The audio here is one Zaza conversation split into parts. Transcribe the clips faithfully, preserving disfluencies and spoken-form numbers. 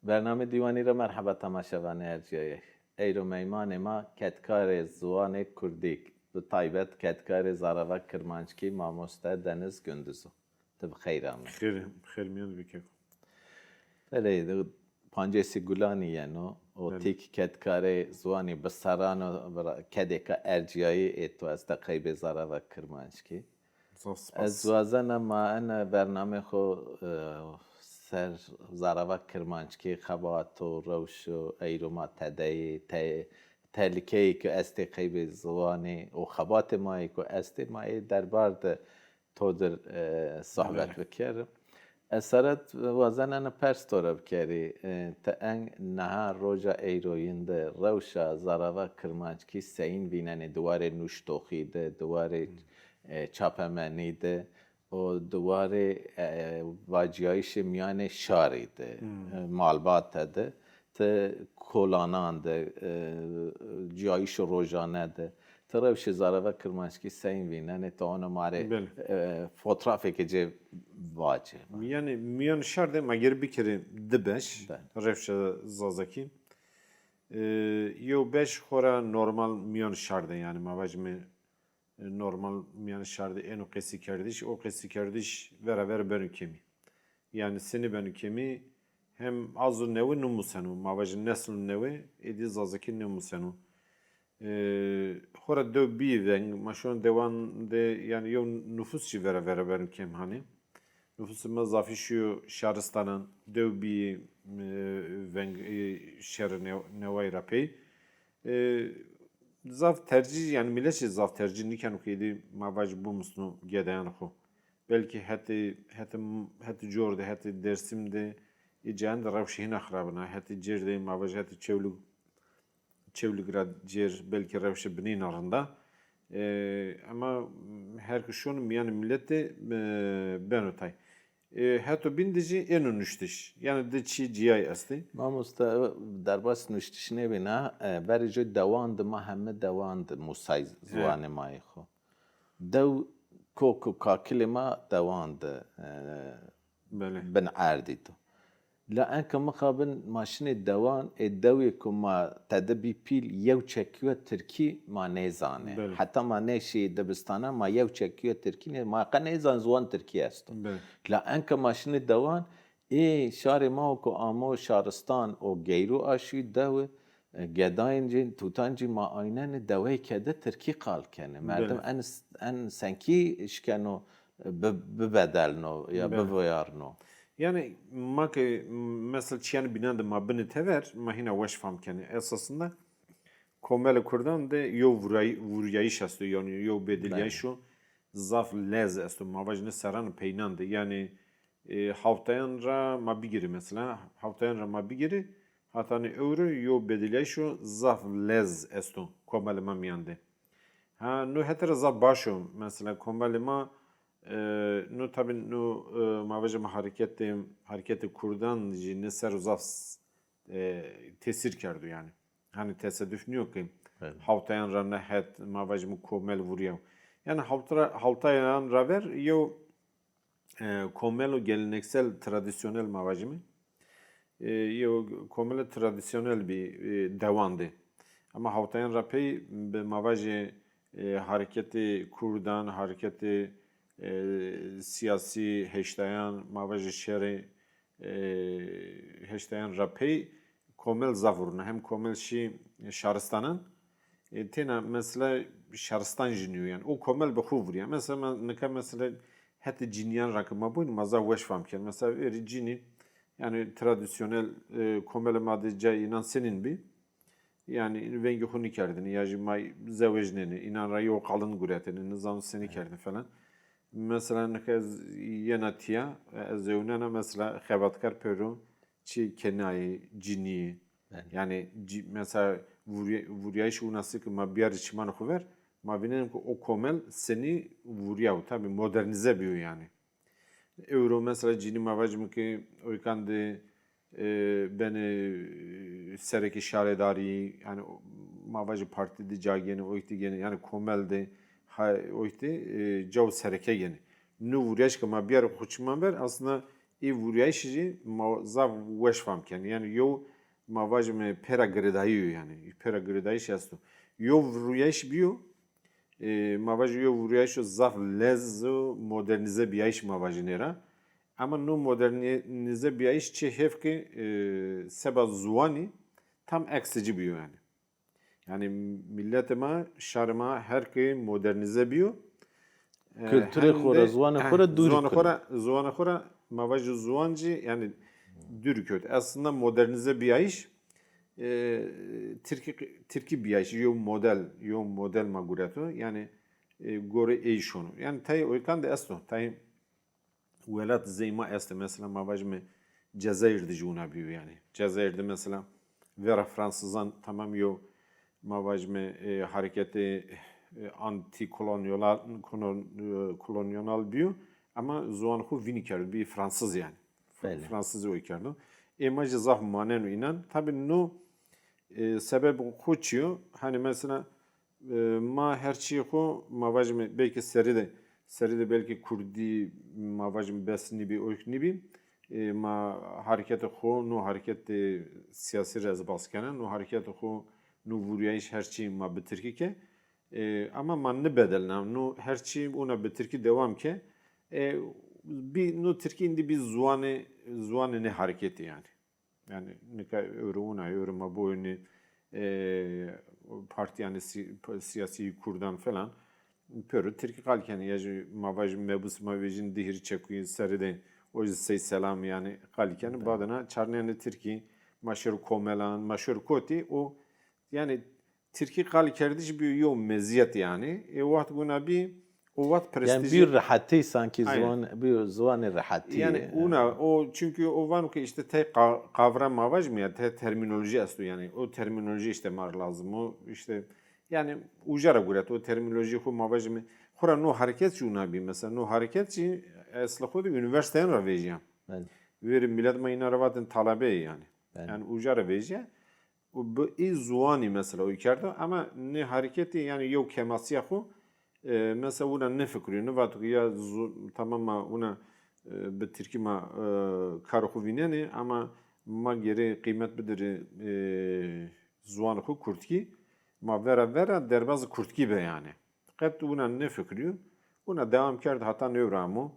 Bernamê Dîwanî ra merheba temaşevanê ercîyayê. Eyro meymanê ma kedkarê ziwanê kurdî, bi taybet kedkarê zarava kirmanckî mamoste Deniz Gunduz o. Ti bi xeyr amê. Xêr, xêr mîyan de bî keko. Belê, de pancêsî Gulanî yeno, o Belê. Tîk kedkarê ziwanî bi serran o, bi ra-, kedêka ercîyayî ê to este qeybê zarava kirmanckî. Zaf spas. Ez wazena ma ene bernamê xo, e, ser zarava kirmanckî, xebat û rewş û eyro ma tede yê, te-, tehlîkeyê ke estê qeybê ziwanî û xebatê ma yê ku estê, ma ê derbar de to dir, e, sohbet Belê. Bikerim. Ez seret wazenena pers to ra bikerî. E, ti eng niha roja eyroyin de rewşa zarava kirmanckî seyin vînenê di warê nuştoxî de, di warê, Hmm. e, çapemenî de û di warê, e, vacîyayîşê mîyanê şarî de, Hmm. e, malbate de, ti kolanan de, e, cîyayîşê rojane de, ti rewşê zarava kirmanckî seyin vînenê, ti ono ma rê, Belê. e, fotrafêkê cê vacê. Mîyanê, mîyan şar de ma gerî bikerê di beş, Belê. Rewşa zazakî. E, yew beş xora normal mîyan şar de, yanî ma vajîme, e, normal mîyan şar de êno qesîkerdiş, o qesîkerdiş vera ver beno kemî. Yanî senî beno kemî, hem az û newe nêmuseno, ma vajî nesl û newe, êdî zazakî nêmuseno. E, xora dew bîyî veng, ma şono dewan de, yanî yew nufus jî vera vera beno kêm hanî. Nufusê ma zafî şîyo şaristanan, dew bîyî, e, veng, e, şerê new-, neway ra pey. E, zaf tercîh, yanî milet jî zaf tercîh nîkeno ke êdî ma vajî bimusno gedeyan xo. Belkî hetê, hetê, hetê cor de, hetê Dêrsim de, ê cayan de rewşê hîna xirab na. Hetê cêr de, ma vajî hetê Çewlîg, Çewlîg ra cêr belkî rewşê binîna rind a. E, ema her ke şono mîyanê milet de, e, beno tay. E, heto bîn de jî êno nuştiş. Yanî di çî cîyay estê. Mamoste, derbas nuştiş nêbîna, e, verê jû dewan de ma heme dewan de musay ziwanê ma yê xo. Dew kok û kakilê ma dewan de, e, Belê. Bin erdî to. La enka mixabin ma şinê dewan, ê dewê ku ma tede bî pîl yew çekîyo tirkî ma nêzanê. Belê. Heta ma nêşî dibistana ma yew çekîyo tirkî nê, ma qe nêzan ziwan tirkî esto. Belê. La enka ma şinê dewan, ê şarê ma o ku amo şaristan o geyrû aşî dewi, e, gedayên cî, tutan cî ma aynenê dewey kede tirkî qal kenê. Merdim Belê. En, en senkî şikeno, e, bi-, bibedelno ya Belê. Bivuyarno. Yanî ma ke, m-, mesela çîyanê bînan de ma binê tever, ma hîna weş fam kenê. Esasında komelê kurdan de yew vuray-, vurîyayîş esto, yanî yew bedilîyayîş Belê. O zaf lez esto. Ma vajîne serran peynan de. Yanî, e, hawtayan ra ma bigîrî mesela, hawtayan ra ma bigîrî, hatanî ewro yew bedilîyayîşo zaf lez esto komelê ma mîyan de. Ha, no hete ra zaf baş o. Mesela komelê ma, e, no tabî no, e, ma vajîme hareketê, hareketê kurdan jî ne ser o zaf, e, tesîr kerdo yanî. Hanî teseduf nîyo ke Belê. Hawtayan ra ne het, ma vajîme komel vurîyaw. Yanî hawta-, hawtayan ra ver yew e, komelo geleneksel, tradisyonel ma vajîme. E, yew komelo tradisyonel bî, e, dewan de. Ama hawtayan ra pey bi ma vajê, e, hareketê kurdan, hareketê, e, sîyasî heştayan, ma vajê şerê, e, heştayan ra pey komel zaf vurna. Hem komel şî şaristanan, e, têna mesela şaristan jî nîyo yanî. O komel bi xwu vurîya. Mesela ma nika mesela hetê cinîyan ra ke ma boyne ma zaf weş fam kerd. Mesela verî cinî yanî tradisyonel, e, komelê ma de cayê înan senîn bî? Yanî vengê xwu nîkerdêne ya jî ma zewecnêne, înan ra yew qalin guretêne, nizano senî kerdêne falan. Mesela nika ez yena tîya, ez ewnena mesela xebatkar pêro çi kenayê, cinîyê. Belê. Yanî ci-, mesela vurî-, vurîyayîş winasî ke ma bîyarî çimanê xwu ver, ma vînenê ke o komel senî vurîyaw, tabî modernîze bîyo yanî. Ewro mesela cinî ma vajîme ke oykan de, e, benê, e, serekê şaredarî, yanî o, ma vajî partî de ca gênê, oyk de gênê, yanî komel de, ha, oyk de, e, caw sereke gênê. No vurîyayîş ke ma bîyarê xwu çiman ver, aslında ê vurîyayîşî jî ma zaf weş fam kenî. Yanî yew ma vajîme pêra girêdayî yo yanî. Pêra girêdayîş esto. Yew vurîyayîş bîyo, e, ma vajî yew vurîyayîşo zaf lez û modernîze bîyayîş ma vajî nê ra. Ema no modernîze bîyayîş çê hêf ke, e, seba ziwanî tam eksî ci bîyo yanî. Yanî mîletê ma, şarê ma her ke modernîze bîyo. E, Kulturê xo ra, hende, ziwanê xo ra, eh, dûrî ziwanê xo ra, ziwanê xo ra, ma vajî ziwan jî, yanî dûrî kewt. Aslında modernîze bîyayîş, e, tirkî, tirkî bîyayîş, yew model, yew model ma gureto. Yanî, e, gorê ey şono. Yanî tayê oykan de esto, tayê welat zey ma estê, mesela ma vajîme Cezayir de jî wina bîyo yanî. Cezayir de mesela vera Fransizan tamam yew ma vajîme, e, hareketê, e, antîkolonyal, kolon-, e, kolonyal bîyo, ema ziwan xo vînî kerdo, bî Fransiz yanî. Belê. Fransizî oy kerdo. Ê ma jî zaf maneno înan. Tabî no, e, sebeb xo çi yo? Hanî mesela, e, ma her çîyê xo, ma vajîme belkî serî de, serî de belkî kurdî, ma vajîme bes nîbî, oyk nîbî. E, ma hareketê xo, no hareketê sîyasî ra ez bas kena, no hareketê xo, no vurîyayîş her çî ma bi tirkî ke. E, ama ma nêbedelna, no her çî wina bi tirkî dewam ke. E, bî, no tirkî îndî bî ziwanê, ziwanê nê hareketî yanî. Yanî nika ewro wina, ewro ma biwênî, e, partîyanê sî-, sîyasî kurdan falan. Pêro tirkî qal kenî, ya jî ma vajî mebûs ma vejîn di hîrê çekuyî serî de, o jî sey selam yanî qal kenî. Badina çarnenê tirkî, ma şêro komelan, ma şêro kotî, o yanî tirkî qal kerdiş bîyo yew mezîyet yanî. E, wext wina bî, o wext prestîjî. Yanî bîyo rehetî, sankî ziwan, bîyo ziwanê rehetî. Yanî wina, o, çunkî o vano ke îşte tey qa-, qavram ma vajîme ya, tey termînolojî esto yanî. O termînolojî îşte ma rê lazim o, îşte yanî uca ra guret, o termînolojî xo ma vajîme. Xora no hareket jî wina bî, mesela no hareket jî eslê xo de unîversîteyan ra vejîya. Belê. Verî mîlet ma înan ra vatên talebe yanî. Belê. Yanî uca ra vejîya. Û bi î ziwanî mesela oy kerdo. Ema nê hareketî yanî yew kemasîya xo, e, mesela wina nêfikirîyo, nêvato ke ya zu-, tamam ma wina, e, bi tirkî ma, e, karê xo vînenê, ema ma gêrê qîmet bidirê, e, ziwanê xo kurdkî, ma vera vera derbazê kurdkî be yanî. Qet wina nêfikirîyo. Wina dewam kerd hata nêwra amo.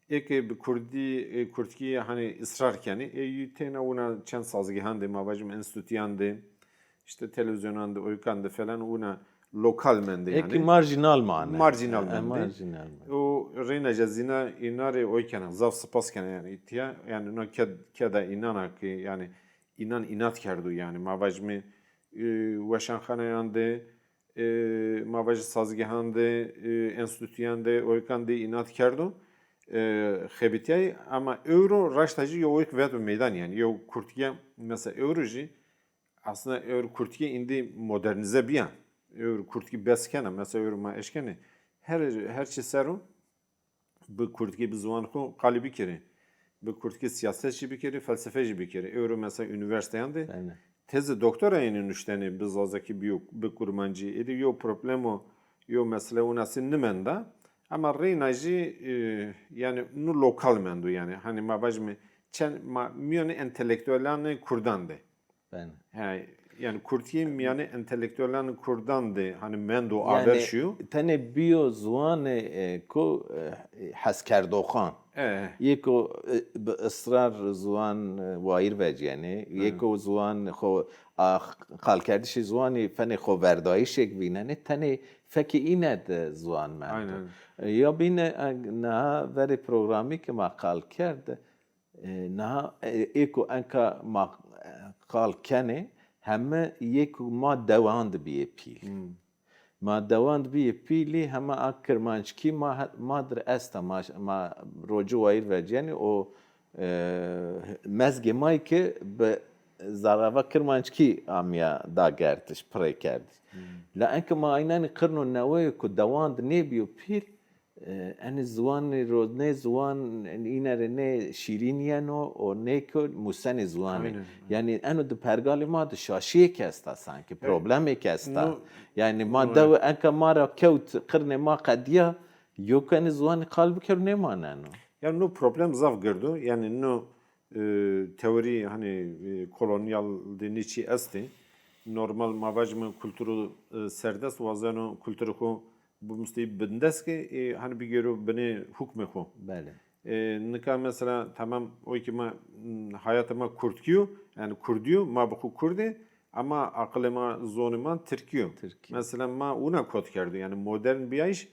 Ê ke bi kurdî, e, kurdkî hanî israr kenî. Ê yî têna wina çend sazgehan de, ma vajîm enstîtuyan de, îşte televîzyonan de, oykan de falan wina lokal mendê yanî. Ê ke marjînal mane. Marjînal mendê. Marjînal mane. O reyna ja zîna îna rê oy kena, zaf sipas kena yanî. Îtya, yanî no ked-, keda înan a ke yanî înan înat kerdo yanî. Ma vajîme, e, weşanxaneyan de, e, ma vajî sazgehan de, e, enstîtuyan de, oykan de înat kerdo. E, xebitîyayî, ema ewro raşta jî yew oyk veto meydan yanî. Yew kurdkîya, mesela ewro jî, aslında ewro kurdkî îndî modernîze bîya. Ewro kurdkî bes kena, mesela ewro ma eşkenê her, her çî ser o bi kurdkî, bi ziwan xo qalî bikerê. Bi kurdkî sîyaset jî bikerê, felsefe jî bikerê. Ewro mesela unîversîteyan de tezê doktora yenê nuştenê, bi zazakî bîyo, bi kurmancî. Êdî yew problemo, yew mesele winasî nimenda. Ema reyna jî, e, yanî nu lokal mendo yanî. Hanî ma vajîme çend, ma mîyanê entelektuelanê kurdan de. Bene. He, yanî kurdkî mîyanê entelektuelanê kurdan de hanî mendo, aver şîyo. Tenê bîyo ziwanê, e, ku, e, heskerdoxan. E. Yê ku, e, bi israr ziwan, e, wayîr vecîyenê, yê ku ziwan xo, a, qalkerdişê ziwanî fenê xo verdayîşêk vînenê, tenê fekê îne de ziwan mendo. Aynen. E, ya bîne, e, niha verê programî ke ma qal kerd, E, niha, e, ê ku enka ma, e, qal kenê, heme yê ku ma dewan de bîyê pîl. Hmm. Ma dewan de bîyê pîlî, heme a kirmanckî ma he-, ma dir esta, ma, ma roci wayîr vecîyenî û, e, mezgê ma yê ke bi zarava kirmanckî amîya dagerdiş, pirê kerdiş. Hmm. La enka ma eynanî qirno newe yê ku dewan de nêbîyo pîl, E, enê ziwanî ro, nê ziwan, îne rê nê şîrîn yeno û nê ku musenê ziwanî. Aynen, aynen. Yanî eno di pergalê ma de şaşîyêk esta sankî, problemêk esta. No, yanî ma dewe enka ma ra kewt, qirnê ma qedîya, yo ku enê ziwanî qal bikero nêmaneno. Yanî no problem zaf gird o. Yanî no, e, teorî, hanî, e, kolonyal de nê çî estê. Normal ma vajîme kulturo, e, serdest wazeno kulturê xo bimusteyî bindest ke, e, hanî bigêro binê hukmê xo. Belê. E, nika mesela tamam o ki ma, m, hayatê ma kurdkî yo, yanî kurdî yo, ma bi xo kurd ê, ama aqilê ma, zonê ma tirkî yo. Tirkî. Mesela ma wina kot kerdo, yanî modern bîyayîş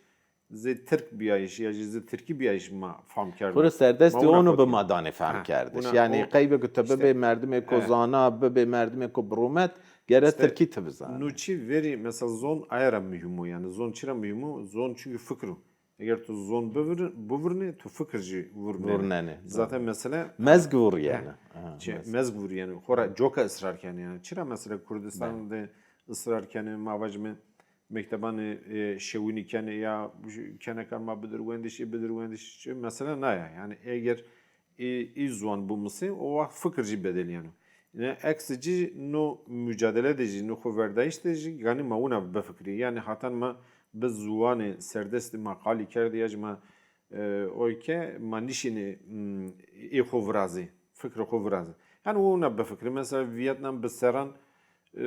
zê tirk bîyayîş ya jî zê tirkî bîyayîş ma fam kerdo. Xo rê serdestî ono bi ma danê fam kerdiş. Yanî qeybê ku ti bibê merdimêko zana, bibê merdimêko birûmet, gere tirkî ti bizanê. No çî verî mesela zon aye ra muhîm o, yanî zon çi ra muhîm o? Zon çunkî fikir o. Eger tu zon bivir-, bivurnê, tu fikir jî vurnenê. Vurnenê. Zaten mesele mezg vurîyenê. Ha, çi, mezg. Mezg vurîyenê. Xo ra coka israr kenê yanî. Çira mesela Kurdistan de israr kenê, ma vajîme mektebanê, e, şewînî kenê ya keneka ma bidir wendiş, ê bidir wendiş, çi, mesele na ya. Yanî eger ê, ê ziwan bimusê, o wext fikir jî bedelîyeno. Yanî eksê ci no mucadele de jî, no xoverdayîş de jî ganî ma wina bifikirî. Yanî hatan ma bi ziwanê serdestî ma qalî kerdî ya jî ma, e, oy ke ma nişînê, m, ê xo virazê, fikrê xo virazê. Yanî wina bifikirî. Mesela Vîetnam bi serran, e,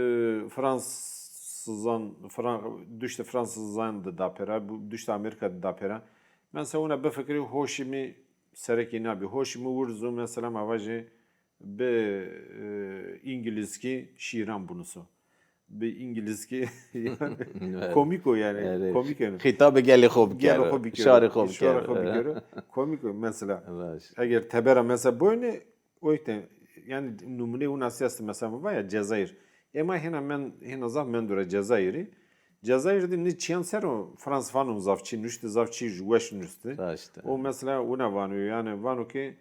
Fransizan, Fran-, duştê Fransizan de da pêra, bu-, duştê Amerîka de da pêra. Mesela wina bifikirî, hoşê mi serekê îna bî. Hoşê mi wirzo, mesela ma vajê bi, e, îngilizkî şîîran binuso. Bi îngilizkî, yanî komîk o yanî. Komîk o yanî. Xîtabê gelê xo bikero. Gelê xo bikero. Şarê xo bikero. Şarê xo bikero. Komîk o mesela. Raşt. Eger tebera mesela boyne, o îşte, yanî numune winasî estê mesela mi va ya Cezayir. Ema hêna men, hêna zaf mendo ra Cezayirî. Cezayir de nê çîyan ser o Fransî vano zaf çî nuştî, zaf çî weş nuştî. Raşt e. O mesela wina vano, yanî vano ke,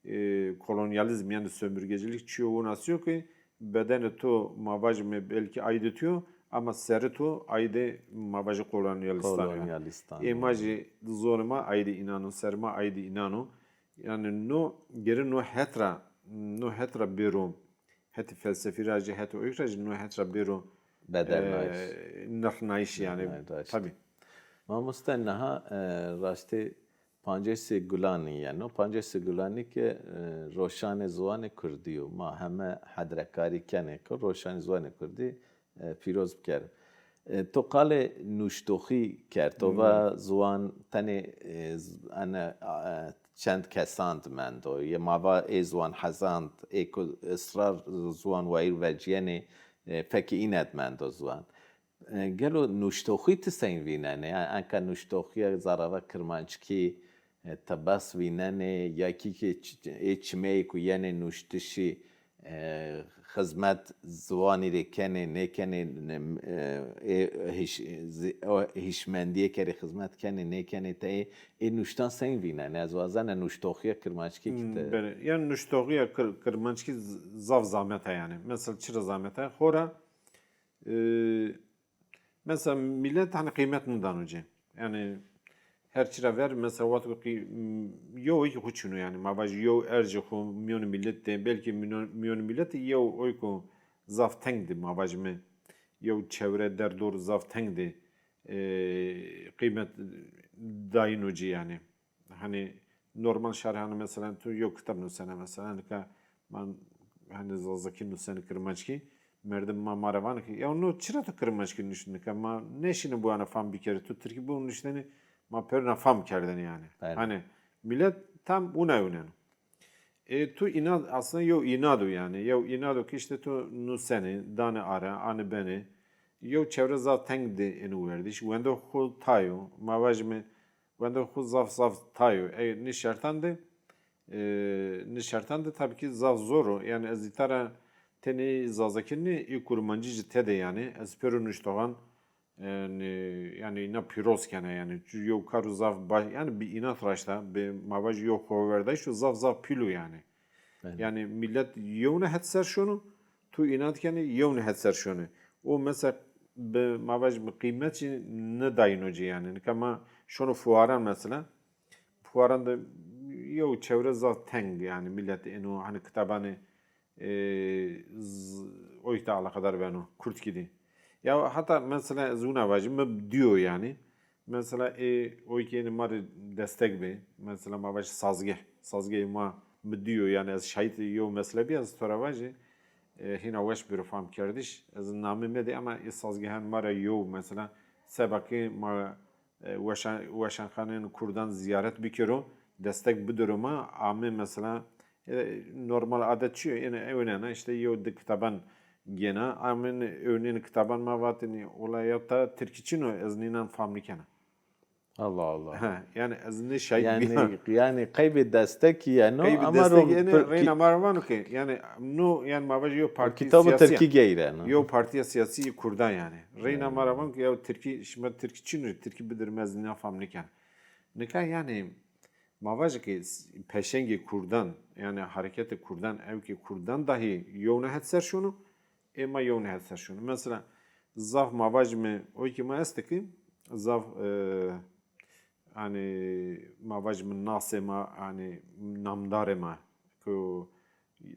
e, kolonyalîzm, yanî sömürgecilik çîyo winasî yo ke bedenê to ma vajîme belkî aydê to yo, ama serê to aydê ma vajî kolonyalîstan yo. Kolonyalîstan. Ê ma jî zonê ma aydê înan o, serê ma aydê înan o. Yanî no, gere no het ra, no het ra bêro, hetê felsefî ra jî, hetê oyk ra jî no het ra bêro, bedelnayîş, e, nirxnayîş yanî. Nirxnayîş, raşt. Tabî. Mamoste, niha, e, raştê pancêsê Gulanî yeno. Pancêsê Gulanî ke, e, roşanê ziwanê kurdî yo. Ma heme hedrekarî kenê ke roşanê ziwanê kurdî e, pîroz biker. E, to qalê nuştoxî kerd, to va ziwan tenê, e, z-, ene, e, çend kesan di mendo. Yê ma va ê ziwan hezan di, ê ku israr ziwan wayîr vecîyenê, e, fekê îne di mendo ziwan. E, gelo nuştoxî ti sey vînenê? Yanî enka nuştoxîya zerrava kirmanckî, e, ti bes vînenê, ya kî ke ç-, ê çimeyê ku yenê nuştişî, e, xizmet ziwanî rê kenê, nêkenê, e, ê hîş-, zi-, o hîşmendîyêke rê xizmet kenê, nêkenê, ti ê, ê nuştan sey vînenê? Ez wazena nuştoxîya kirmanckî kî ti. Hmm, belê. Yanî nuştoxîya kir-, kirmanckî z-, zaf zamet a yanî. Mesela çira zamet a? Xora, e, Mesela mîlet hanî qîmet nidano ci. Yanî her çi ra ver, mesela wexto qî-, m-, yew oyk xo çin o yanî. Ma vajî yew ercê xo mîyonê mîlet de, belkî mîno-, mîyonê mîlet de yew oyko zaf teng de, ma vajîme yew çewre derdor zaf teng de, e, qîmet dayîno ci yanî. Hanî normal şarê hanî mesela tu yew kitab nusena mesela, nika ma hanî zazakî nusenî kirmanckî, merdim ma ma ra vanê ke ya no çira tu kirmanckî nuşt, nika ma nêşîne biwana fam bikerî, tu tirkî biwû nuştenî, ma pêro na fam kerdêne yanî. Belê. Hanî mîlet tam wina wîneno. E, tu înad, aslında yew înad o yanî. Yew înad o ke îşte tu nusenê, danê are, anê benê. Yew çewre zaf teng de êno werdiş. Wendo xo tay o. Ma vajîme wendo xo zaf zaf tay o. E, nê şertan de, e, nê şertan de tabî kî zaf zor o. Yanî ez îta ra tenê zazakî nê, ê kurmancî jî tede yanî. Ez pêro nuştoxan Yanî, yanî îna pîroz kena yanî. Çi yew karo zaf ba-, yanî bi înat raşta, bi ma vajî yew xoverdayîş o zaf zaf pîl o yanî. Belê. Yanî mîlet yewna het ser şono, tu înat kenî yewna het ser şono. O mesela bi ma vajî bi qîmet jî nidayîno ci yanî. Nika ma şono fuaran mesela. Fuaran de yew çewre zaf teng yanî mîlet êno hanî kitabanê e, z-, oyk de eleqedar beno, kurdkî de. Ya heta mesela ez wina vajî, mi dîyo yanî, Mesela ê oy ki ênê ma rê destek bê. Mesela ma vaj sazgeh. Sazgehê ma mi diyo, yanî ez şahit yew mesele bî, ez to ra vajî, e, hîna weş biro famkerdiş. Ez namê medê ama ê sazgehan ma ra yew mesela seba ki ma, e, weşan-, weşanxaneyên kurdan zîyaret bikero, destek bidiro ma, amê mesela, e, normal adet çi yo? Ênê ewnena, işte yew di kitaban gêna, amên ewnên kitaban ma vatênî, ola ya ta tirkî çin o, ez nînan fam nîkena. Allah Allah. Ha, yanî ez nê şahit bîya. Yanî, yanî qeybê destekî yeno, qeybê ama destekî ro-, ênê pir-, reyna ma ra vano ke, yanî no, yanî ma vajî yew partî sîyasî ya. Kitabê tirkî geyreno. Yew partîya sîyasî yê kurdan yanî. Reyna ma ra vano ke yew tirkî, şima tirkî çin o, tirkî bidirime, ez nînan fam nîkena. Nika yanî ma vajî ke s-, peşengê kurdan, yanî hareketê kurdan, ewkê kurdan dahî yewna het ser şono, ê ma yewna het ser şono. Mesela zaf ma vajîme, oy ki ma estê ki zaf, e, hanî ma vajîme nasê ma, hanî namdarê ma ku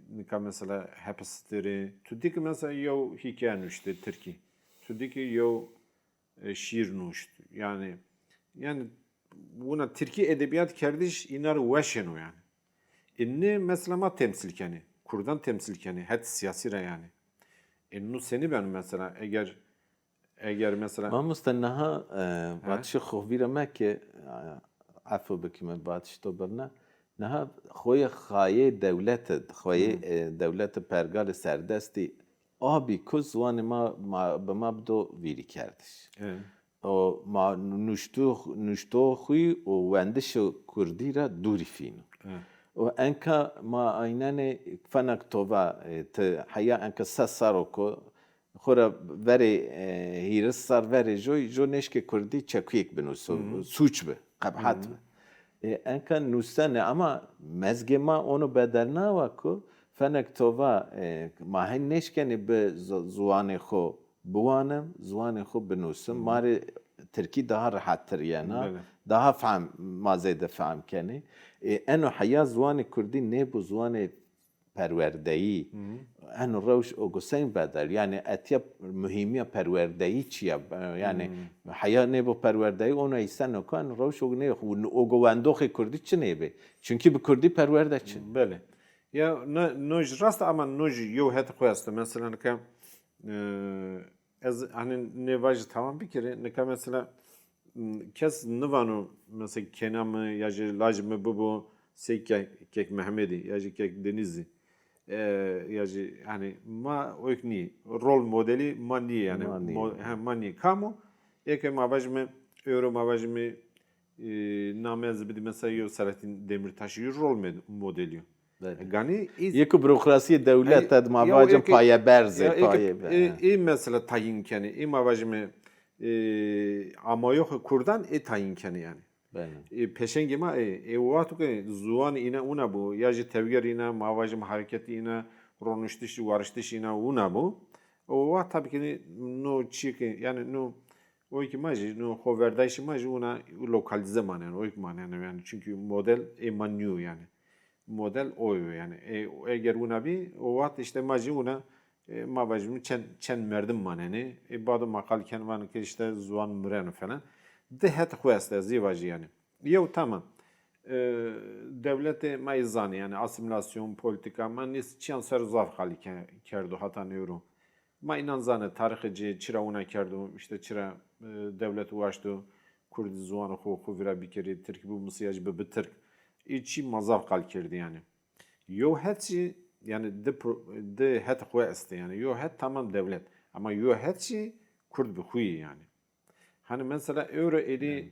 nika mesela hepis de rê. Tu dî ki mesela yew hîkaye nuştê tirkî. Tu dî ki yew, e, şîîr nuşt. Yanî, yanî wina tirkî edebîyat kerdiş îna rê weş êno yanî. Ê nê mesela ma temsîl kenê. Kurdan temsîl kenê. Het sîyasî ra yanî. Ê no senî beno mesela? Eger, eger mesela... Mamoste, niha, e, vatişê xo vîra meke, e, efo bikîme, vatişê to birna. Niha xoyê xayê dewlete, xoyê, e, dewlete pergalê serdestî a bî ku ziwanê ma, ma, bi ma bido vîrîkerdiş. E. O ma nuştu-, nuştoxî û wendişê kurdî ra dûrî fîno. E. Û enka ma aynenê fenek tova, e, ti heya enka se serr o ku xo ra verê, e, hîris serr verê joy, jo nêşkê kurdî çekuyêk binusî, sûc bi, qebhet bi. E, enka nusene ama mezgê ma ono bedelnawa ku fenek tova, e, ma hen nêşkenê bi zi-, ziwanê xo biwanim, ziwanê xo binusim. Ma rê tirkî daha rehettir yena, daha fehm, ma zêde fehm kenê. E, eno heya ziwanê kurdî nêbo ziwanê perwerdeyî. Eno rewş o go sey bedel. Yanî etya muhîmîya perwerdeyî çi ya? E, yanî heya nêbo perwerdeyî, ona îseno ku eno rewş o nê, o go wendoxê kurdî çinê bê. Çunkî bi kurdî perwerde çin. Belê. Ya, no, no jî rast a, ama no jî yew het xo esto. Mesela nika, e, ez hanî nê vajî tamam bikerî. Nika mesela, m, kes nivano mesela kêna mi ya jî lajê mi bibo sey ke-, kek Mehmedî ya jî kek Denîzî. E, ya jî hanî ma oyk nî, rol modelî ma nî yanî. Ma nî. Mo-, he, ma nî. Kam o? Eke ma vajîme, ewro ma vajîme, e, namê ez bidî mesela yew Selahattin Demirtaşî yew rol med-, modelî yo. Belê. Ganî î- Yê ku burokrasîyê dewlete de ma vacin payeberz ê, ê, paye be. Ê, ê mesela tayîn kenê. Ê ma vajîme, e, amayoxê kurdan ê tayîn kenê yanî. Belê. Ê, peşengê ma ê, ê, o wexto ke ziwan îna wina bo, ya jî tevger îna, ma vajîme hareketî îna, roniştiş, wariştiş îna wina bo. O wext tabî ke no çî ke, yanî no, o ki ma jî, no xoverdayîşê ma jî wina lokalîze maneno, o ki maneno yanî. Çunkî model ê ma nîyo yanî. Model o yo yanî. E, eger wina bî, o wext îşte ma jî wina, e, ma vajîme çend, çend merdim manenê. E, bado ma qal ken vanê ke îşte ziwan mireno falan. Di het xo estê, ez ê vajî yanî. Yew tamam. E, dewletê ma ê zanê, yanî asîmîlasyon, polîtîka, ma nê çîyan ser zaf qalî ke-, kerdo hata nêwro. Ma înan zanê tarîxê ci, çira wina kerdo, îşte çira, e, dewlet waşto, kurdî ziwanê xo, xo vîra bikerê, tirkî bimusî ya jî bibi tirk. Ê çî ma zaf qal kerdî yanî. Yew het jî, yanî di pro-, di het xo estê yanî. Yew het tamam dewlet. Ama yew het jî kurd bi xo yê yanî. Hanî mesela ewro êdî,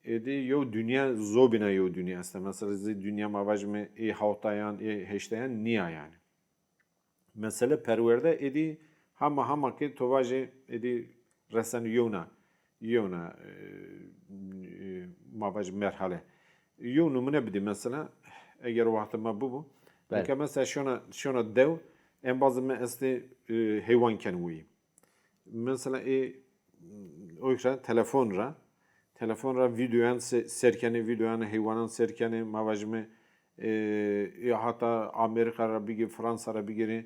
êdî yew dinya zobîna yew dinya esta. Mesela zî dinya ma vajîme ê hawtayan, ê heştayan nîya yanî. Mesele perwerde êdî hema hema ke to vajê êdî reseno yewna, yewna, e, e, ma vajî merhale. Yew nimûne bidî mesela, eger wextê ma bibo. Belê. Nika mesela şona, şona dew, embazê mi estê, e, heywan ken wî. Mesela ê, oyk ra, telefon ra, telefon ra vîdeoyan se-, ser kenê, vîdeoyanê heywanan ser kenê, ma vajîme, e, ê hata Amerîka ra bigîrê, Fransa ra bigîrê,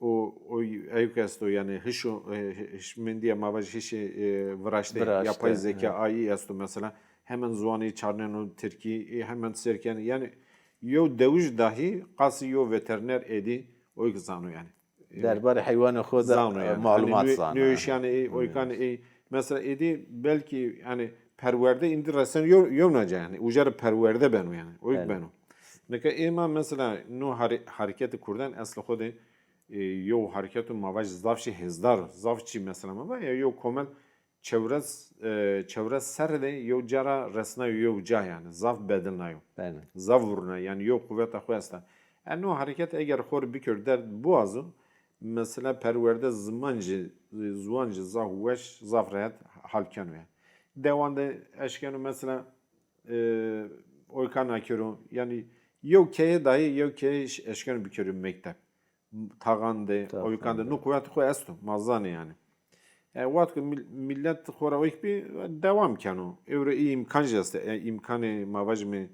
o, o ewk esto, yanî hişo, e, hişmendîya ma vajî hişê, e, viraştê, viraştê, yapay zeka, evet. A I esto mesela. Hemen ziwanî çarneno tirkî, e, hemen sêr kenê. Yanî yew dewij dahî qasî yew veteriner êdî o ki zano yanî. E, derbarê heywanê xo de zano yanî. Malumat zano. Nêweşîyanê ey, oykan ey. Mesela êdî belkî yanî perwerde îndî reseno yew, yewna ca yanî. Uca ra perwerde beno yanî. Oyk beno. Nika ê ma mesela no hare-, hareketê kurdan eslê xo de, e, yew hareketo ma vajî zaf jî hêzdar o. Zaf çî mesela ma va ya yew komel çewres, e, çewres serre de yew ca ra resnayo yew ca yanî. Zaf bedilnayo. Zaf vurna yanî yew quweta xo esta. E, no hareket eger xo rê bikero derd biwazo, mesela perwerde ziman jî, ziwan jî zaf weş, zaf rehet hal keno yanî. Dewan de eşkeno mesela, e, oykan akero. Yanî yew keye dayî, yew keye eşkeno bikero mekteb. Taxan de, oykan de, no quwet xo esto, ma zanê yanî. E, wexto ke mil-, milet xo ra oyk bî, dewam keno. Ewro î îmkan jî estê. E, îmkanê ma vajîme,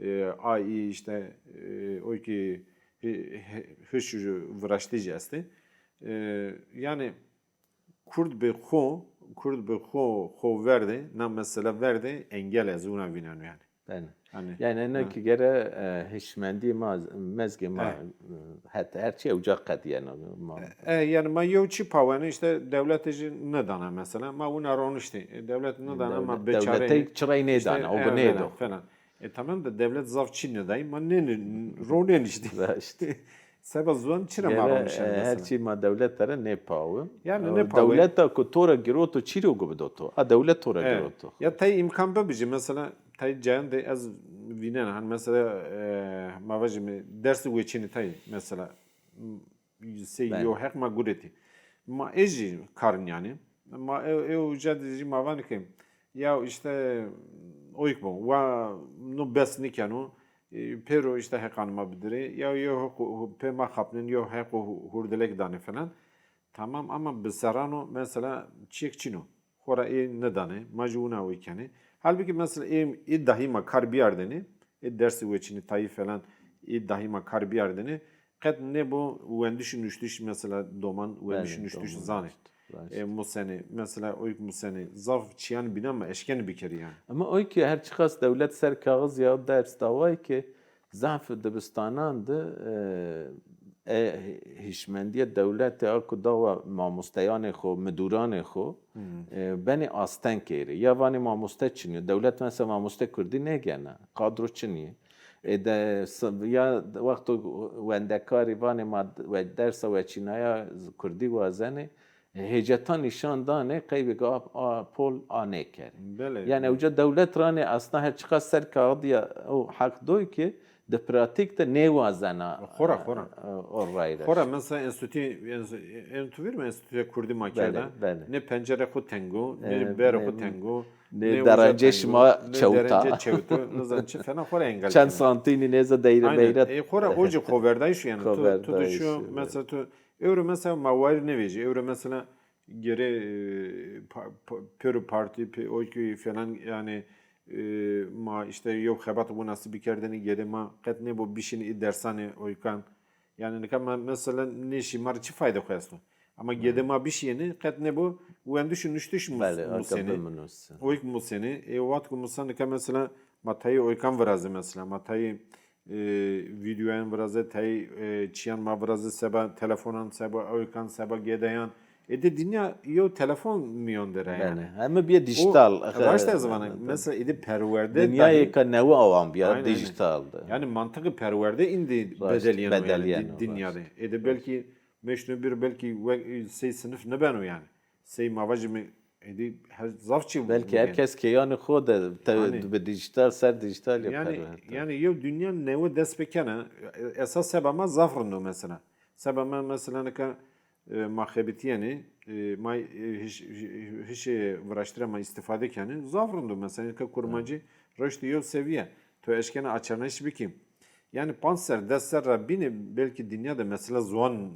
e, A I îşte, e, oykî hi-, hi-, hiş viraştî jî estê. E, yanî kurd bi xo, kurd bi xo, xo verdê, na mesela verdê engel ez wina vîneno yanî. Belê. Yanî, yanî eno ki gere, e, hişmendî ma, mezgê ma, e, het her çî ewca qedîyeno ma. E, yanî ma yew çî paweno, îşte dewlete jî nêdana mesela. Ma wina roniştî. E, dewlet nêdana, ma bêçare. Dewlete çirey nêdana, o gunê do. Falan. E, tamam da dewlet zaf çî nêdayî, ma nê, nê, roneniştî. Raşt. Seba ziwan çira ma ronişen mesela? Her çî ma dewlete ra nêpawi. Yanî nêpawi. Dewleta ku to ra giroto çî ro gu bido to? A dewlet to ra giroto. Ya tayê îmkan bibijî mesela, tayê cayan de ez vînena, hani mesela, e, ma vajîme dersê weçînî tayê mesela, m-, sey yew heq ma guretî. Ma ê jî kar nîyanê. Ma ê, ê uca de jî ma vanê ke ya îşte oyk bo, wa no bes nêkeno, e, pêro îşte heqanê ma bidirê, ya yew heq, pê ma xapnên, yew heqo hu-, hurdilek danê falan. Tamam ama bi serran o mesela çîyêk çin o. Xora ê nêdanê, ma jî wina wê kenê. Halbukî mesela ê, ê dahî ma kar bîyardêne, ê dersê weçînî tayî falan, ê dahî ma kar bîyardêne, qet nêbo wendiş û nuştiş mesela doman wendiş û nuştiş zanê. E, musenê, mesela oyk musenê, zaf çîyan bînan ma eşkenê bikerî yanî. Ama oyk her çiqas dewlet ser kaxiz ya ders daway ki, zaf dibistanan de, e, e, hişmendîya dewlete a ku dawa mamosteyanê xo, midûranê xo, e, benê asteng kêrê. Ya vanê mamoste çinî yo. Dewlet mesela mamoste kurdî nêgena. Kadro çinî. E de s-, ya wexto wendekarî vanê ma we-, dersa weçînaya kurdî wazenê, hêceta nîşan danê, qeybê ke a, a pol a nêkerê. Belê. Yanî ewca dewlet ranê aslında her çiqas ser kaxidî ya o heq doy ki di pratîk de nêwazena. Xora, xora. E, o rayî ra. Xora mesela enstîtuyê, enstî-, en tu vîr mi enstîtuyê kurdî ma kerda? Belê, belê. Nê pencere xo teng o, nê bere xo teng o, nê derecê şima çewt a. Nê derece çewt o, nizan çi falan xora engel kena. Çend santînî nêza deyre meyre. Aynen. E, xora o cî xoverdayîş yanî. Tu, tu de şu, mesela tu Ewro mesela ma wayîr nêvejî. Ewro mesela gere, e, pa-, pa-, pêro partî, pê-, oykî falan yanî, e, ma îşte yew xebat winasî bikerdêne, gedê ma qet nêbo bişînê ê dersanê oykan. Yanî nika ma mesela nêşî ma rê çi fayde xo esto? Ama gedê ma bişîyêne qet nêbo wendiş û nuştiş mus-, musenê. Oyk musenê. E, wexto musa nika mesela ma tayê oykan virazê mesela. Ma tayê e, vîdyoyan virazê, tey, e, çîyan ma virazê seba, telefonan seba, oykan seba, gedeyan. Êdî dinya yew telefon mîyon de ra yanî. Belê. Heme bîye dîjîtal. Raşt ez vana. Mesela êdî perwerde dînyayêka newe awan bîya, dîjîtal de. Yanî mantiqê perwerde îndî bedelîyeno yanî dî-, dinya de. Êdî belkî meşno bir belkî we-, sey sinif nêbeno yanî. Sey ma vajîme êdî her zaf çî. Belkî her kes keyanê xo de te-, bi dîjîtal ser dîjîtal ya perwerde. Yanî yew dinya newe dest pê kena. Esas seba ma zaf rind o mesela. Seba ma mesela nika, e, ma xebitîyenê, e, ma, e, hiş-, hişê viraştî ra ma îstîfade kenê. Zaf rind o mesela nika kurmancî reştî yew sevîye. To eşkena açarnayîş bikî. Yanî panc ser, des ser ra bîne belkî dinya de mesela ziwan n-,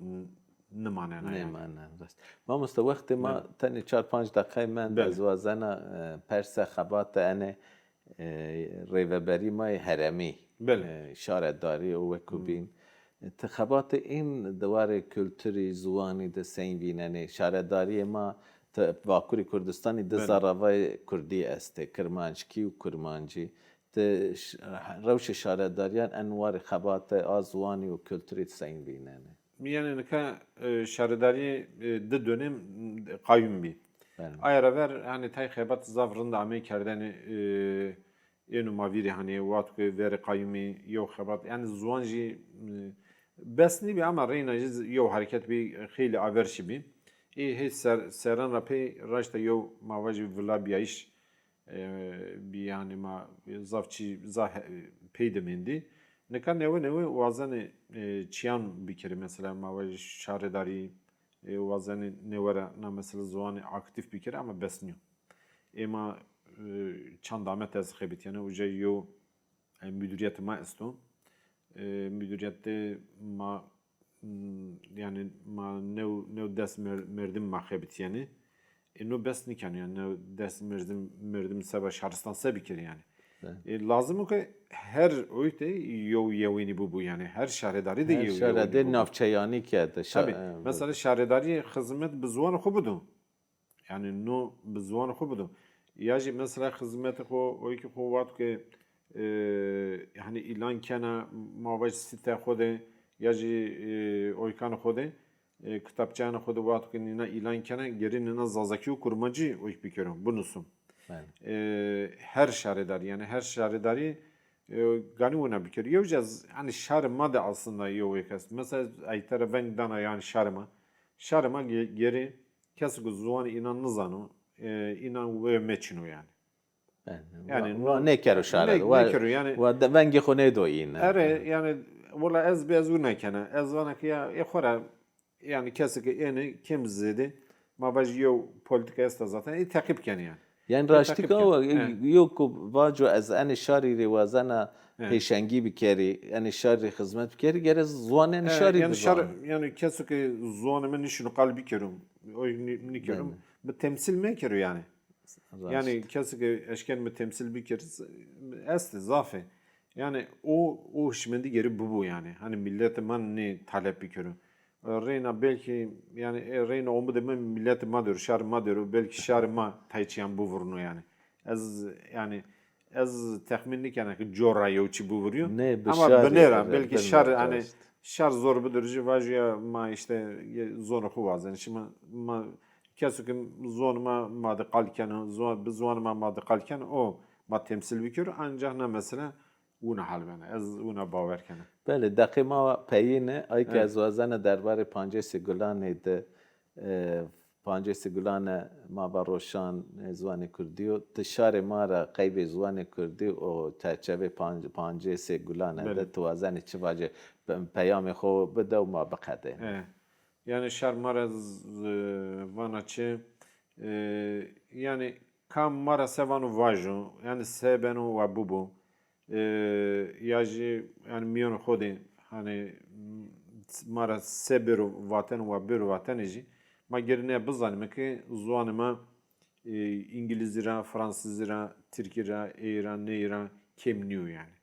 nimanena yanî. Nêmanena, rast. Mamoste, wextê ma tenê çar panc deqey mend, ez wazena, e, perse xebate enê, e, rêveberî ma yê herêmî, e, şaredarî û wekû bîn. Ti xebatê în di warê kulturî, ziwanî de sey vînenê? Şaredariyê ma, ti Vakurê Kurdistanî di Belê. zaravayê kurdî estê, kirmanckî û kurmancî. Ti ş-, rewşê şaredariyan en warê xebate a ziwanî û kulturî sey vînenê? Yanî nika, e, şaredariyê, e, di dönem, m, qayûm bî. Belê. Aye ra ver, hanî tay xebat zaf rind ameyî kerdene, e, êno ma vîrî, hanî, wexto ke verê qayûmî yew xebat, yanî ziwan jî, e, bes nîbî ama reyna jî z-, yew hereket bî, xeylê aver şibî. Ê hê ser-, serran ra pey raşta yew, ma vajî, vilabîyayîş, e, bî, yanî ma zaf çî, zaf he-, pey de mendî. Nika newe newe wazenê, e, çîyan bikerê, mesela ma vajî şaredarî, e, wazenê newe ra na mesela ziwanî aktîf bikerê ama bes nîyo. Ê ma, e, çand ame ez xebitîyene, uca yew, e, mudurîyetê ma esto. E, mudurîyete ma, m, yanî ma new, new des mer-, merdim ma xebitîyenê. E, no bes nîkeno, yanî new des merdim, merdim seba şaristan se bikerê yanî. Evet. E, lazim o ke her oyte yew yewênî bibo, yanî her şaredarî de Her yew şaredarî yewênî bibo. Navçeyanî kerde. Şa-, Tabî, e, mesela şaredarî xizmet bi ziwanê xo bido. Yanî no bi ziwanê xo bido. Ya jî mesela xizmetê xo, o ki xo wexto ke, e, hanî îlan kena, ma vaj sîte xo de, ya jî, e, oykanê xo de, e, kitapçeyanê xo de wexto ke nîna îlan kena, gerê nîna zazakî û kurmancî oyk bikero, binuso. Belê. E, her şaredarî, yanî her şaredarî, e, ganî wina bikero. Yew jî ez, hanî şarê ma de aslında yew oyk est. Mesela ez ey te ra veng dana yanî şarê ma. Şarê ma ge-, gerê keso ke ziwanê înan nizano, e, înan wê meçino yanî. Belê. Yanî wa, wa nêkero şare. Nê-, wa, nêkero yanî. Wa de vengê xo nêdo îne. Erê, yanî, wela ez bî ez wina kena. Ez vana ke ya, ê xo ra, yanî keso ke ênê kêm zêde, ma vajî yew polîtîka esta zaten, ê teqîb kenê yanî. Yanî raştîka wa, yew ku vaco ez enê şarî rê wazena pêşengî bikerî, enê şarî rê xizmet bikerî, gere ziwanê enê şarî bizanî. Yanî keso ke ziwanê mi nişino qal bikero, o nî-, nîkero, mi temsîl mekero yanî. Yanî keso ke eşken mi temsîl bikero, estê, zaf ê. Yanî o, o hişmendî gerê bibo yanî. Hanî mîletê ma nê talep bikero. Reyna belkî, yanî, e, reyna omidê mi mîletê ma der o, şarê ma der o, belkî şarê ma tay çîyan bivurno yanî. Ez, yanî, ez texmîn nîkena ke cor ra yew çî bivurîyo. Nê, bi şarî, ama binê ra, belkî şar, hanî, şar zor bidirî jî vajîya ma îşte zonê xo wazenê. Şima, ma, keso ke zonê ma ma de qal keno, zon-, bi ziwanê ma ma de qal keno, o ma temsîl bikero, ancax na mesele wina hal bena. Ez wina bawer kena. Belê, deqê ma peyîne, ay ke ez wazena derbarê Pancêsê Gulanê de, e, Pancêsê Gulane ma va roşan, e, ziwanê kurdî yo. Ti şarê ma ra qeybê ziwanê kurdî û çerçevê Panc-, Pancêsê Gulane de ti wazenê çi vacê, pe-, peyamê xo bide û ma biqedêne. E, yanî şar ma ra z-, z-, vana çi, e, yanî kam ma ra se vano vajo, yanî se beno wa bibo. E, ya jî, yanî, mîyanê xo de, hanî, ma ra se bêro vatene wa bêro vatene jî, ma gerê nê bizanîme ke ziwanê ma, e, îngilîzî ra, fransizî ra, tirkî ra, ey ra, ney ra kêm nîyo yanî.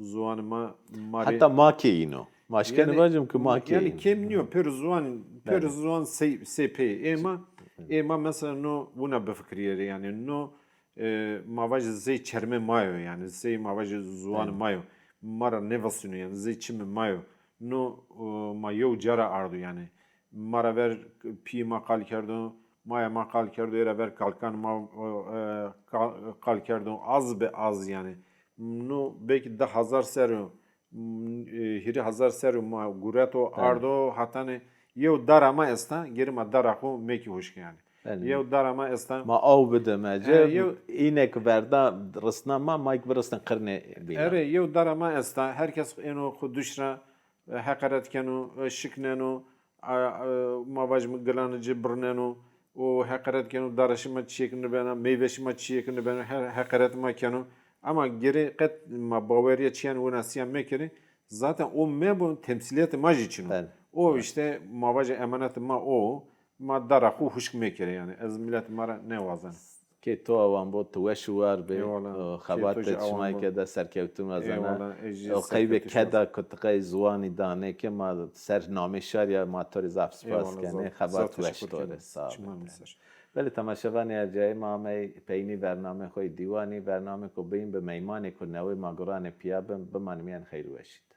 Ziwanê ma, ma rê... Heta ma kê îno. Ma şkenê vajim ke ma kê îno. Yanî kêm nîyo, pêro ziwan, pêro ziwan sey, sey pey. Ê ma, ê ma mesela no wina bifikirîyerê yanî no, e, ma vajî zey çermê ma yo yanî, zey ma vajî ziwanê ma yo. Ma ra nêvesîno yanî, zey çimê ma yo. No, e, ma yew ca ra ardo yanî. Ma ra ver pîyê ma qal kerdo, maya ma qal kerdo, ê ra ver kalkan ma, e, e, ka-, qal kerdo, az bi az yanî. No belkî di hezar ser o, m, e, hîrê hezar ser o ma gureto, ardo, hatanê yew dara ma esta, gerê ma dara xo mekî huşk yanî. Yew dara ma esta. Ma aw bidime ci, înek verda risna ma, ma kî biristin qirnê bîna. Erê, yew dara ma esta, her kes êno xo duş ra, e, heqeret keno, e, şikneno, a, a, ma vajîme gilane ci birneno û heqeret keno, dara şima çîyêk nibena, meyve şima çîyêk nibena, he-, heqeret ma keno. Ama gerê qet ma bawerîya çîyan winasîya mekerê. Zaten o mebo, temsîlîyetê ma jî çin o. O îşte ma vajê emanetê ma o, ma dara xo huşk mekerê yanî. Ez mîletê ma ra nêwazen. Kê to awan bo, tu weş û war bê. Eyvallah. Xebatê çimayê ke de serkewtin wazena. Eyvallah. O qeybê keda ku ti qey ziwanî danê ke ma ser namê şarî ya ma to rê zaf spas kenê. Xebat weş to rê. Sağ ol. Belê temaşevanê ercayê, ma amey peynî bernamê xo yê dîwanî, bernamê ku bîn bi meymanê ku newê ma guranê pîya bin, bimanî mîyan xeyr û weşî de.